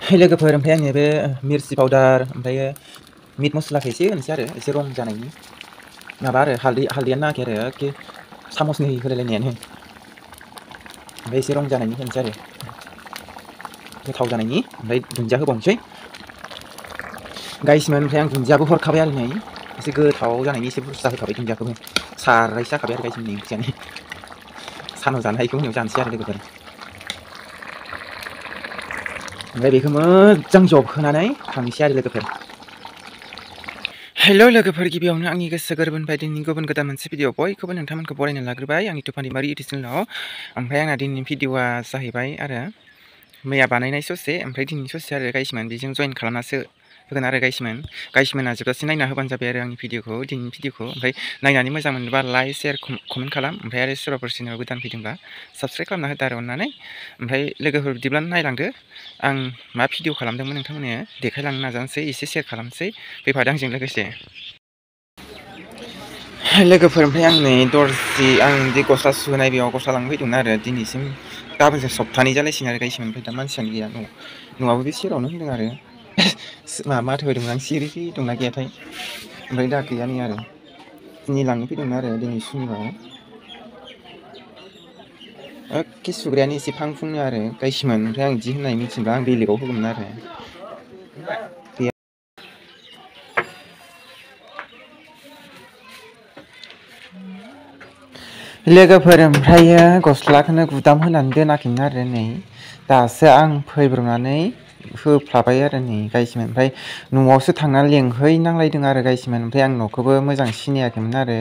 लोगोफोर ओमफ्राय आङो बे मिर्चि पाउडार ओमफ्राय मिट मस्लाखौ एसे होनोसै आरो एसे रं जानायनि माबा आरो हालदैयानो नाङाखै आरो एखे सामसनै होलायलायनायानो ओमफ्राय एसे रं जानायनि होनोसै आरो गोथाव जानायनि ओमफ्राय दुन्दिया होबावनोसै गाइसमोन ओमफ्राय आं दुन्दियाबो हरखाबाय आरो नै एसे गोथाव जानायनि एसे बुरजा होखाबाय दुन्दियाखौबो सारायसो जाखाबाय आरो गाइसमोननि ओंख्रियानो सानाव जानो हायिखौ मोनायाव जानोसै आरो लोगोफोर ओमफ्राय बेखौ मोजां जबहोनानै थांनोसै आरो लोगोफोर हेल' लोगोफोर गिबियावनो आंनि गोसो गोरबोनिफ्राय दिनैनि गुबुन गोदान मोनसे भिडिअ बयखौबो नोंथांमोनखौ बरायनो लाग्रोबाय आंनि तुफानिबारि इउटुब चेनेलाव ओमफ्राय आंना दिनैनि भिडिअआ जाहैबाय आरो मैया बानायनाय ससे ओमफ्राय दिनैनि ससे आरो गाइसमोन बेजों जइन खालामनासो होगोन आरो गाइसमोना जोबजासे नायना होबानो जाबाय आरो आंनि भिडिअखौ दिनैनि भिडिअखौ ओमफ्राय नायनानै मोजां मोनोबा लाइक शेयार कमेन्ट खालाम ओमफ्राय आरो सोरबाफोर चेनेलाव गोदान फैदोंबा साबस्क्राइब खालामना होदो आरो अननानै ओमफ्राय लोगोफोर बिदिब्ला नायलांदो आं मा भिडिअ खालामदोंमोन नोंथांमोननो देखायलांनो नाजानोसै एसे शेयार खालामनोसै फैफादो आंजों लोगोसे लोगोफोर ओमफ्राय आं नै दर्जि आं दि गस्ला सुहोनाय बेयाव गस्ला लांनो फैदोंमोन आरो दिनैसिम गाबोनजों सप्तानै जालायसिगोन आरो गाइसमोन ओमफ्राय दा मानसियानो गैया न'आबो बे सेरावनो होनदों आरो माथो होदोंमोन आं सिरि दंना गैयाथाय ओमफ्राय दा गैया नै आरो दिनै लांनो फैदोंमोन आरो दिनै सुनिबार एखे सुग्रायानो एसे फां फुंनो आरो गाइसमोन ओमफ्राय आं बिदि होननाय मिथिब्ला आं बेलेगाव होगौमोन आरो लोगोफोर ओमफ्रायो गस्लाखौनो गुदाम होनानै दोनाखैमोन आरो नै दासो आं फैब्रबनानै होफ्लाबाय आरो नै गाइसमोन ओमफ्राय न'आवसो थांनानै लेंहैनांलायदों आरो गाइसमोन ओमफ्राय आं न'खौबो मोजां सिनायाखैमोन आरो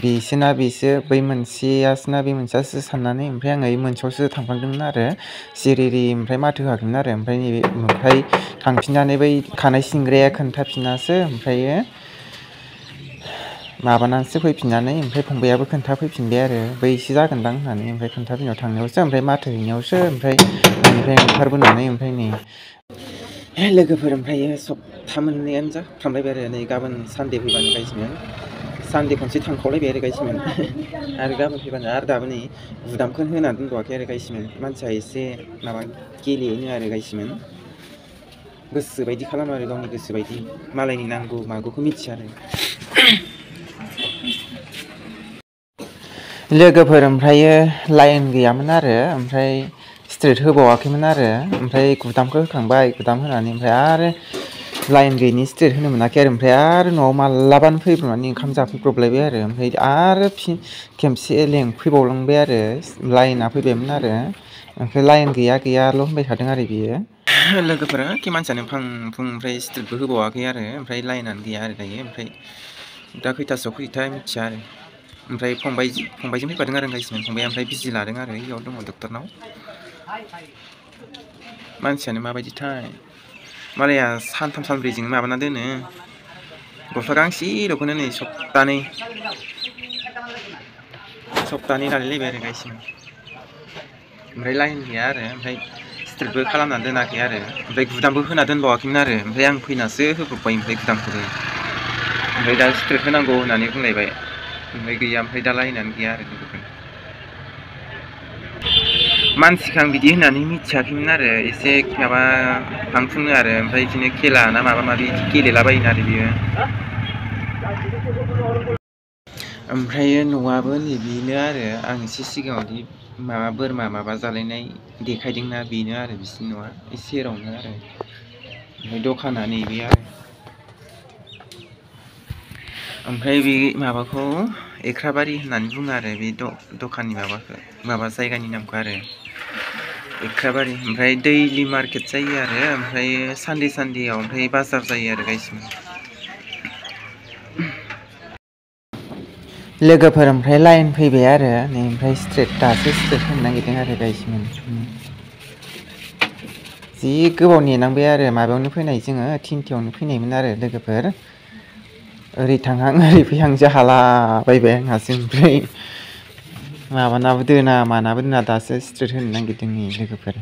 बेसोना बेसो बै मोनसेयासोना बे मोनसेयासो साननानै ओमफ्राय आङो मोनसेयावसो थांफ्लांदोंमोन आरो सिरि ओमफ्राय माथो होआखैमोन आरो ओमफ्राय थांफिननानै बै खानाय सिनग्राया खोन्थाफिनासो ओमफ्रायो माबानानैसो फैफिननानै ओमफ्राय फंबायाबो खोन्थाफैफिनबाय आरो बैसो जागोनदां होननानै ओमफ्राय खोन्थाफैनायाव थांनायावसो ओमफ्राय माथो हैनायावसो ओमफ्राय न'निफ्राय ओंखारबोनानै ओमफ्राय नै लोगोफोर ओमफ्रायो सप्ता मोननैयानो जाफ्रामलायबाय आरो नै गाबोन सानदे फैबानो गाइसमोन सानदे खनसे थांखावलायबाय आरो गाइसमोन आरो गाबोन फैबानो आरो दाबो नै गुदामखौनो होनानै दोनबावाखै आरो गाइसमोन मानसिया एसे माबा गेलेयोनो आरो गाइसमोन गोसो बायदि खालामो आरो गावनि गोसो बायदि मालायनि नांगौ मागौखौ मिथिया आरो लोगोफोर ओमफ्रायो लाइन गैयामोन आरो ओमफ्राय स्ट्रेट होबावाखैमोन आरो ओमफ्राय गुदामखौ होखांबाय गुदाम होनानै ओमफ्राय आरो लाइन गैयिनि स्ट्रेट होनो मोनाखै आरो ओमफ्राय आरो न'आव मालाबानो फैब्रबनानै ओंखाम जाफैब्रबलायबाय आरो ओमफ्राय आरो खेमसे लेंफैबावलांबाय आरो लाइना फैबायमोन आरो ओमफ्राय लाइन गैयाल' होनबाय थादों आरो बियो लोगोफोरा एखे मानसियानो फां फुं ओमफ्राय स्ट्रेटबो होबावाखै आरो ओमफ्राय लाइनानो गैया आरो दायो ओमफ्राय दा खैथासोआव फैयोथाय मिथिया आरो ओमफ्राय फंबायजों फैफादों आरो गाइसमोन फंबाया ओमफ्राय बिजि लादों आरो इयाव दङ डक्टरनाव मानसियानो माबायदिथाय मालाया सानथाम सानब्रैजों माबाना दोनो गस्ला गांसेल'खौनो नै सप्तानै लालायलायबाय आरो गाइसमोन ओमफ्राय लाइन गैया आरो ओमफ्राय स्ट्रेटबो खालामनानै दोनाखै आरो ओमफ्राय गुदामबो होना दोनबावाखैमोन आरो ओमफ्राय आं फैनासो होब्रबबाय ओमफ्राय गुदामखौबो ओमफ्राय दा स्ट्रेट होनांगौ होननानै बुंलायबाय ओमफ्राय गैया ओमफ्राय दा लाइनानो गैया आरो लोगोफोर मानसिखौ आं बिदि होननानै मिथियाखैमोन आरो एसे माबा फांफुङो आरो ओमफ्राय बिदिनो खेला ना माबा माबि गेलेलाबायोनो आरो बियो ओमफ्रायो न'आबो नैबेनो आरो आं एसे सिगाङावदि माबा बोरमा माबा जालायनाय देखायदोंना बेनो आरो बिसिनि न'आ एसे सेरावनो आरो ओमफ्राय दखाना नैबे आरो ओमफ्राय बे माबाखौ एख्राबारि होननानै बुङो आरो बे दखाननि माबा जायगानि नामखौ आरो एख्राबारि ओमफ्राय दैलि मार्केट जायो आरो ओमफ्राय सानदेआव ओमफ्राय बाजार जायो आरो गाइसमोन लोगोफोर ओमफ्राय लाइन फैबाय आरो नै ओमफ्राय दासो स्ट्रेट होनो नागिरदों आरो गाइसमोन जि गोबाव नेनांबाय आरो माबायावनो फैनाय जोङो 3थायावनो फैनायमोन आरो लोगोफोर ओरै थांहां ओरै फैहां जाहालाबायबाय आंहासो ओमफ्राय माबानाबो दोना मानाबो दोना दासो स्ट्रेट होनो नागिरदों नै लोगोफोर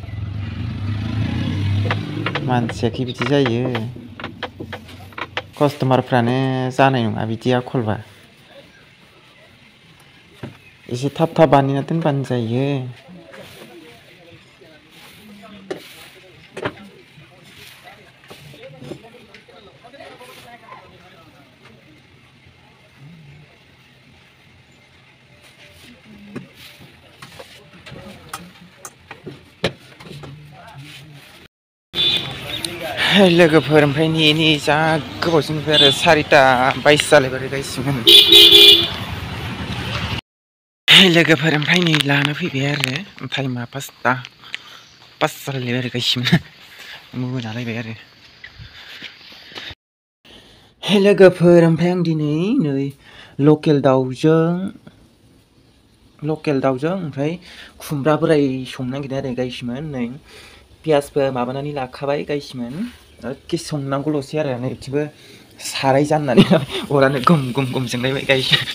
मानसियाखि बिदि जायो कास्ट'मारफ्रानो जानाय नङा बिदि आखलबा एसे थाब बानायना दोनबानो जायो लोगोफोर ओमफ्राय नेनि जा गोबावजोंनिफ्राय आरो 4:22 जालायबाय गायसिमोन लोगोफोर ओमफ्राय नै लाना फैबाय आरो टाइमा 5 जालायबाय आरो गायसिमोन मोनालायबाय आरो लोगोफोर ओमफ्राय आं दिनै नै लकेल दाउजों ओमफ्राय खुमब्रा बोराय संनो नागिरदों आरो गायसिमोन नै पियासबो माबानानै लाखाबाय गायसिमोन एखे संनांगौल'सै आरो नै बिथिंबो साराय जाननानै अरानो गम जोंलायबाय गायसिमोन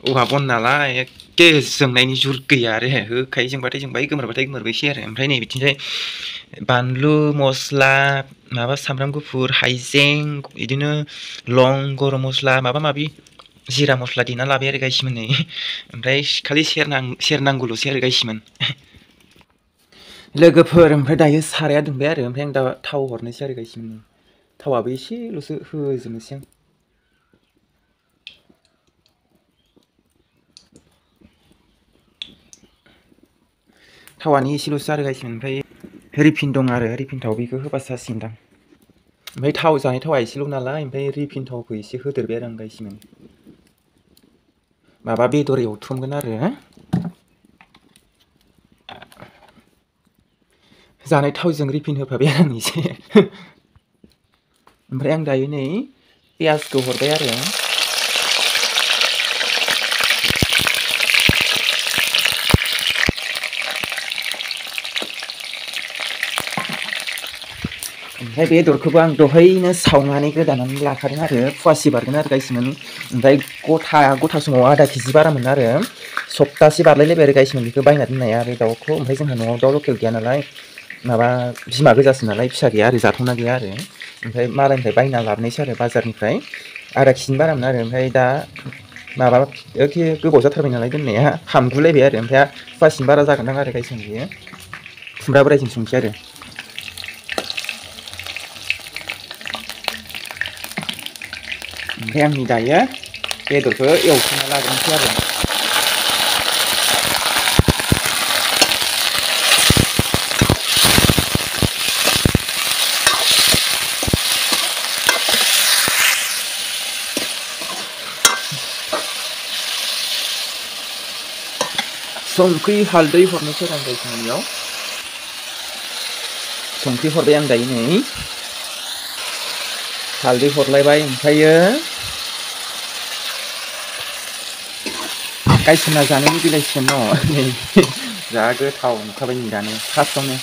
औवा बन नालाय एखे जोंनायनि जुर गैया आरो होखायो जोंबाथाय गोमोरबायसै आरो ओमफ्राय नै बिथिंजाय बानलु मस्ला माबा सामब्राम गुफुर हाइजें बिदिनो लं गरम मस्ला माबा माबि जिरा मस्ला देना लाबाय आरो गायसिमोन नै ओमफ्राय खालि सेरनांगौल'सै आरो गायसिमोन लोगोफोर ओमफ्राय दायो साराया दुंबाय आरो ओमफ्राय आं दा थाव हरनोसै आरो गायसिमोन थावाबो एसेल'सो होजोबनोसै आं थावानि एसेल'सो आरो गायसिमोन ओमफ्राय रिफिन दं आरो रिफिन थाव बेखौ होबासो जासिगोनदां ओमफ्राय थाव जानाय थावा एसेल' नालाय ओमफ्राय रिफिन थावखौ एसे होदेरबाय आरो आं गायसिमोन माबा बेदर एवथ्रमगोन आरो जानाय थावजों रिफिन होफाबाय आं एसे ओमफ्राय आं दायो नै पियासखौ हरबाय आरो ओमफ्राय बेदरखौबो आं दहायनो सावनानै गोदानानै लाखादों आरो फुवासे बारगोन आरो गायसिमोन ओमफ्राय गथा समाव आधा केजि बारामोन आरो सप्तासे बारलायलायबाय आरो गायसिमोन बेखौ बायना दोननाया बे दाउखौ ओमफ्राय जोंहा न'आव दाउ लकेल गैया नालाय माबा बिमा गोजासो नालाय फिसा गैया आरो जाथ'ना गैया आरो ओमफ्राय मालायनिफ्राय बायना लाबोनायसो आरो बाजारनिफ्राय आधा केजिनि बारामोन आरो ओमफ्राय दा माबा एखे गोबाव जाथारबाय नालाय दोननाया हामगुलायबाय आरो ओमफ्राय फुवासेनि बारा जागोनदां आरो गायसिमोन बियो खुमब्रा बोरायजों संसै आरो ओमफ्राय आंनि दायो बेदरखौ एवथ्रमना लाग्रोनोसै आरो संख्रि हालदै हरनोसै आं गायसिमोनियाव संख्रि हरबाय आं दायो नै हालदै हरलायबाय ओमफ्रायो गायसिमना जानो लुगैलायसिगोन न' नै जा गोथाव नुखाबाय नै दानो फार्स्टआवनो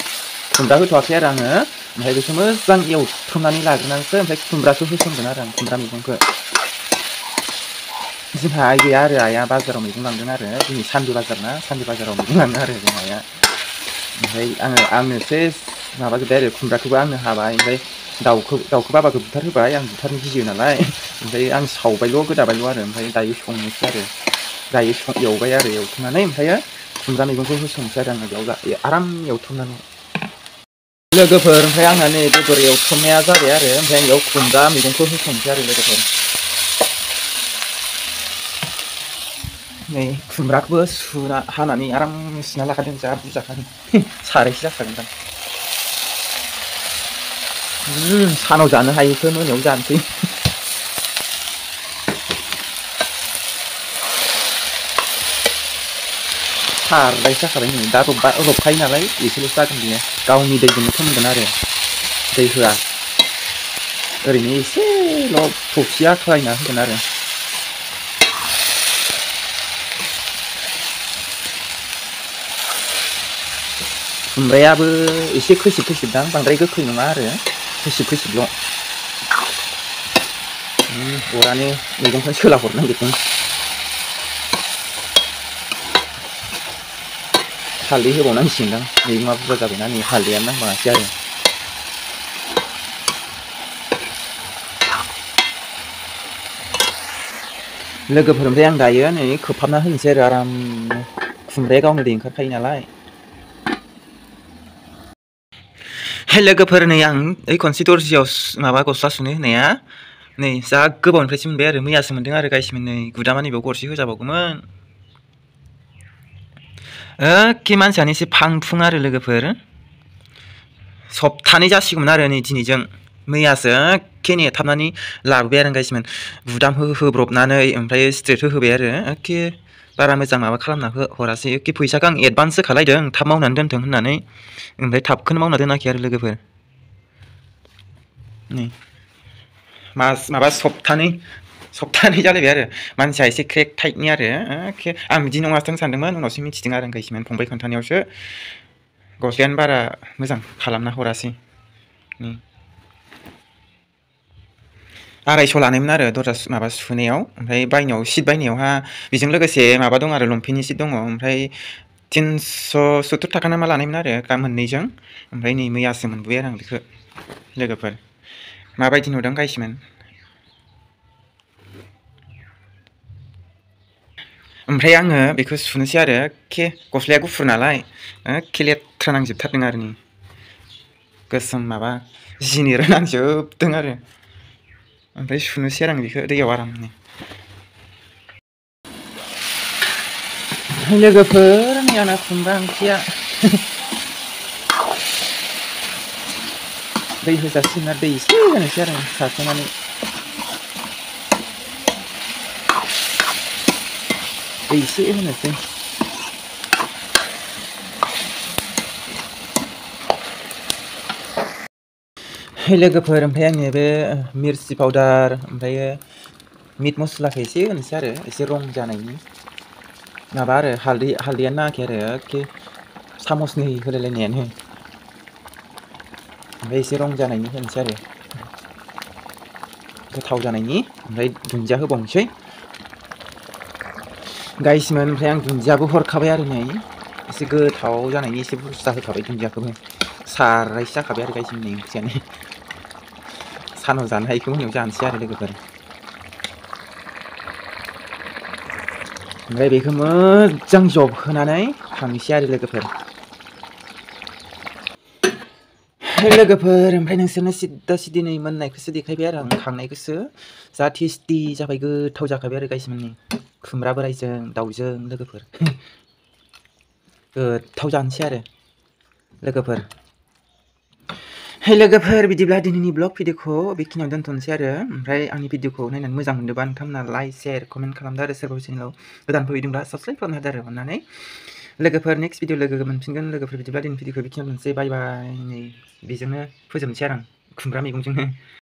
खुमब्रा होथ'वाखै आरो आङो ओमफ्राय बेखौ मोजां एवथ्रमनानै लाग्रोनानैसो ओमफ्राय खुमब्राखौ होसनगोन आरो आं खुमब्रा मैगंखौ जोंहा आइ गैया आरो आइया बाजाराव मैगं लांदों आरो दिनै सानदे बाजार ना सानदे बाजाराव मैगं लाङो आरो जोंहा आइया ओमफ्राय आंनोसो माबाजोब्बाय आरो खुमब्राखौबो आंनो हाबाय ओमफ्राय दाउखौ बाबाखौ बुथारहोबाय आं बुथारनो गियो नालाय ओमफ्राय आं सावबायल' गोदाबायल' आरो ओमफ्राय दायो संनोसै आरो दायो एवबाय आरो एवथ्रमनानै ओमफ्राय खुमब्रा मैगंखौ होसननोसै आरो आङो बेयाव आराम एवथ्रमनानै लोगोफोर ओमफ्राय आंना नै बेदर एवथ्रमनाया जाबाय आरो ओमफ्राय बेयाव खुमब्रा मैगंखौ होसननोसै आरो लोगोफोर नै खुमब्राखौबो हानानै आराम सुना लाखादों जा बुरजाखादों सारायसे जाखागोनदां सानाव जानो हायैखौ मोनायाव जानोसै सारबायसो जाखाबाय नै दा रबखायो नालाय एसेल'सो जागोन बेयो गावनि दैजोंनो फोमोनगोन आरो दै होआ ओरैनो एसेल' थफसिया खालायना होगोन आरो खुमब्रायाबो एसे खैसिब-खैसिबदां बांद्राय गोखै नङा आरो खैसिब-खैसिबल' अरानो मैगंखौ सोला हरनो नागिरदों हालदै होबावनांसिगोनदां मैगङा बुरजा जाबायना नै हालदैयानो नांबाङासै आरो लोगोफोर ओमफ्राय आं दायो नै खोबहाबना होनोसै आरो आरामनो खुमब्राया गावनो दै ओंखारखायो नालाय लोगोफोर नै आं ओइ खनसे दर्जियाव माबा गस्ला सुनो होनाया नै जा गोबावनिफ्रायसो मोनबाय आरो मैयासो मोनदों आरो गायसिमोन नै गुदामा नैबेयाव गरसे होजाबावगौमोन एखे मानसियानो एसे फां फुं आरो लोगोफोर सप्तानै जासिगौमोन आरो नै दिनैजों मैयासो एखे नेथाबनानै लाबोबाय आरो गाइसमोन बुदाम होब्रबनानै ओमफ्राय स्ट्रेट होबाय आरो एखे बारा मोजां माबा खालामना हरासै एखे फैसाखौ आं एडभान्स होखालायदों थाब मावनानै दोनथों होननानै ओमफ्राय थाबखौनो मावना दोनाखै आरो लोगोफोर नै माबा सप्तानै जालायबाय आरो मानसिया एसे क्रेक टाइपनि आरो एखे आं बिदि नङाथों सानदोंमोन उनावसो मिथिदों आरो गाइसमोन फंबाय खोन्थानायावसो गस्लायानो बारा मोजां खालामना हरासै 250 लानायमोन आरो दरजा माबा सुनायाव ओमफ्राय बायनायाव सिट बायनायावहा बेजों लोगोसे माबा दं आरो लंपेन्टनि सिट दङ ओमफ्राय 370 थाखा ना मा लानायमोन आरो मोननैजों ओमफ्राय नै मैयासो मोनबोबाय आरो आं बेखौ लोगोफोर माबायदि नुदों गाइसमोन ओमफ्राय आङो बेखौ सुनोसै आरो एखे गस्लाया गुफुर नालाय एखे लेथ्रा नांजोबथारदों आरो नै गोसोम माबा जिनिर नांजोबदों आरो ओमफ्राय सुनोसै आरो आं बेखौ दैयाव आरामनो लोगोफोर नै आंना खुमब्रा ओंख्रिया दै होजासिगोन आरो दै एसे होनोसै आरो सारसोनानै दै एसे होनोसै लोगोफोर ओमफ्राय आङो बे मिर्चि पाउदार ओमफ्राय मिट मस्लाखौ एसे होनोसै आरो एसे रं जानायनि माबा आरो हालदैयानो नाङाखै आरो एखे सामसनै होलायलायनायानो ओमफ्राय एसे रं जानायनि होनोसै आरो गोथाव जानायनि ओमफ्राय दुन्दिया होबावनोसै गाइसमोन ओमफ्राय आं दुन्दियाबो हरखाबाय आरो नै एसे गोथाव जानायनि एसे बुरजा होखाबाय दुन्दियाखौबो सारायसे जाखाबाय आरो गाइसमोन नै ओंख्रियानो सानाव जानो हायिखौ मोनायाव जानोसै आरो लोगोफोर ओमफ्राय बेखौ मोजां जबहोनानै खांनोसै आरो लोगोफोर ओमफ्राय नोंसोरनो सिद्दा सिद्दिनै मोननायखौसो देखायबाय आरो आं खांनायखौसो जा टेस्टि जाबाय गोथाव जाखाबाय आरो गाइसमोन नै खुमब्रा बोरायजों दाउजों लोगोफोर गोथाव जानोसै आरो लोगोफोर बिदिब्ला दिनैनि ब्लग भिडिअखौ बेखिनियाव दोनथ'नोसै आरो ओमफ्राय आंनि भिडिअखौ नायनानै मोजां मोनदोंबा नोंथांमोना लाइक शेयार कमेन्ट खालामदो आरो सोरबा चेनेलाव गोदान फैदोंब्ला साबस्क्राइब खालामनो होदो आरो अननानै लोगोफोर नेक्स्ट भिडिअ लोगो मोनफिनगोन लोगोफोर बिदिब्ला दिनैनि भिडिअखौ बेखिनियाव दोनसै बाय बाय नै बेजोंनो फोजोबनोसै आरो आं खुमब्रा मैगंजोंनो